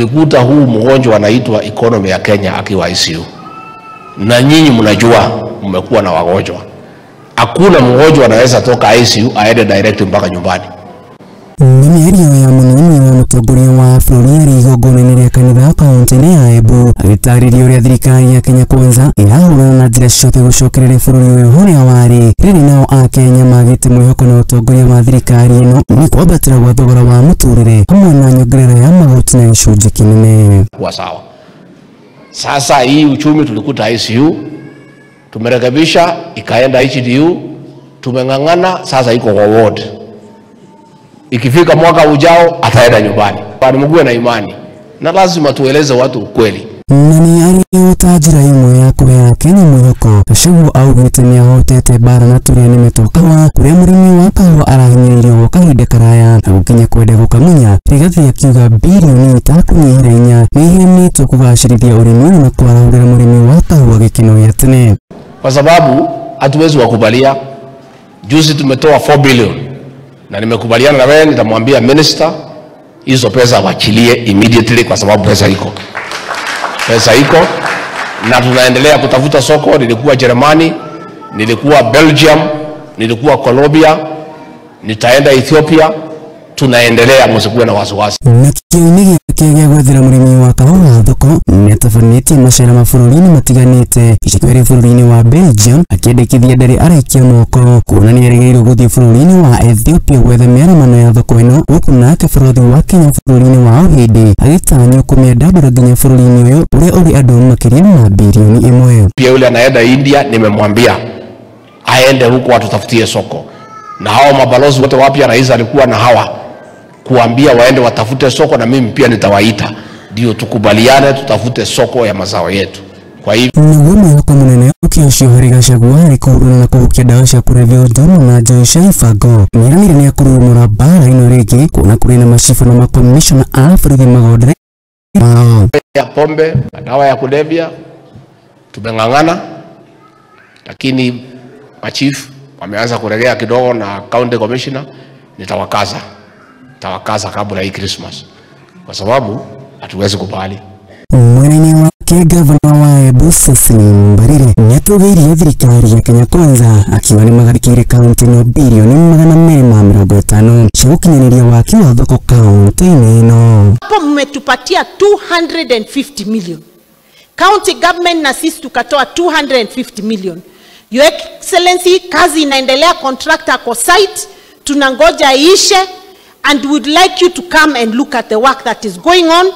Tulikuta huu mgonjwa anaitwa economy ya Kenya akiwa ICU. Na nyinyi mnajua mmekuwa na wagonjwa. Hakuna mgonjwa anaweza toka ICU aende direct mpaka nyumbani. Nĩ mĩario ya mũnini wa mũtongoria wa bũrũri arĩ igongona-inĩ rĩa kanitha kaunti-inĩ ya Embu agĩtarĩria ũrĩa thirikari ya Kenya Kwanza ĩrahũrana na njĩra ciothe gũcokereria bũrũri ũyũ ũrĩa warĩ rĩrĩ nao akenya magĩte mwĩhoko na ũtongoria wa thirikari ĩno nĩ kwambatĩra gwa thogora wa mũtũrĩre hamwe na nyongerera ya magoti na gĩcunjĩ kĩnene. Kwa sawa. Sasa hii uchumi tulikuta ICU, tumerekebisha ikaenda HDU, tumeng'ang'ana sasa iko kwa ward. Ikifika mwaka ujao ataenda nyumbani. Mguwe na imani na lazima tueleze watu ukweli. Na nĩ arĩ ta njĩra ĩmwe ya kũhe Akenya mwĩhoko, Gachagua augĩte nĩahotete mbara na tũrĩa nĩme twa kahũa kũrĩa mũrĩmi wa kahũa arahinyĩrĩirio gwa kahinda karaya na gũkinya kwenda gũkamunya. Rigathi akiuga birioni itakũnyihĩra inya nĩ iheanĩtwo kũgacĩrithia ũrĩmi ũyũ na kwarahũrĩra mũrĩmi wa kahũa gĩkeno gĩa tene. Kwa sababu hatuwezi wakubalia. Juzi tumetoa 4 billion na nimekubaliana na wewe, nitamwambia minister hizo pesa wachilie immediately kwa sababu pesa iko. Pesa iko na tunaendelea kutafuta soko. Nilikuwa Jerumani, nilikuwa Belgium, nilikuwa Colombia, nitaenda Ethiopia. Tunaendelea, msikuwe na wasiwasi. Na kĩo-inĩ gĩake gĩa gwethera mũrĩmi wa kahũa thoko nĩatabanĩtie macera mabũrũri-inĩ matiganĩte ica bũrũri-inĩ wa Belgium akĩendekithia ndarĩ araikia moko kuona nĩerĩgĩrĩirwo gũthiĩ bũrũri-inĩ wa Ethiopia gwetha mĩaramano ya thoko ĩno gũkũ nake bũrũri wa Kenya bũrũri-inĩ wa Ũhĩndĩ agĩtanywo kũmĩandandũra nginya bũrũri-inĩ ũyũ ũrĩa ũrĩ andũ makĩria ma bilioni 1. Pia yule anaenda India nimemwambia aende huko atutafutie soko, na hao mabalozi wote wapya rais alikuwa na hawa kuambia waende watafute soko, na mimi pia nitawaita ndio tukubaliane tutafute soko ya mazao yetu. Kwa hivyo naguo mwĩhoko mũnene ũkĩocio harĩ Gachagua harĩ kũhũrana na kũhukia ndawa cia kũrebia njono na njohi cia ibango. Nĩeranĩire nĩekũrũmũra mbara ĩno rĩngĩ kuona kũrĩ na macibũ na makomishona a borithi magondere mao ya pombe, madawa ya kulevya tumeng'ang'ana, lakini machief wameanza kuregea kidogo na county commissioner. Nitawakaza, tawakaza kabla hii Christmas kwa sababu hatuwezi kubali. Mwena-inĩ wake gavana wa Embu Cecily Mbarire nĩatũgĩirie thirikari ya Kenya Kwanza akiuga nĩmagarikĩire kaunti ĩno birioni 250 cia gũkinyanĩria waki wa thoko kaunti-inĩ ĩno. Hapo mmetupatia 250 million. County government na sisi tukatoa 250 million. Your Excellency, kazi inaendelea, contractor kwa site, tunangoja iishe, and we'd like you to come and look at the work that is going on.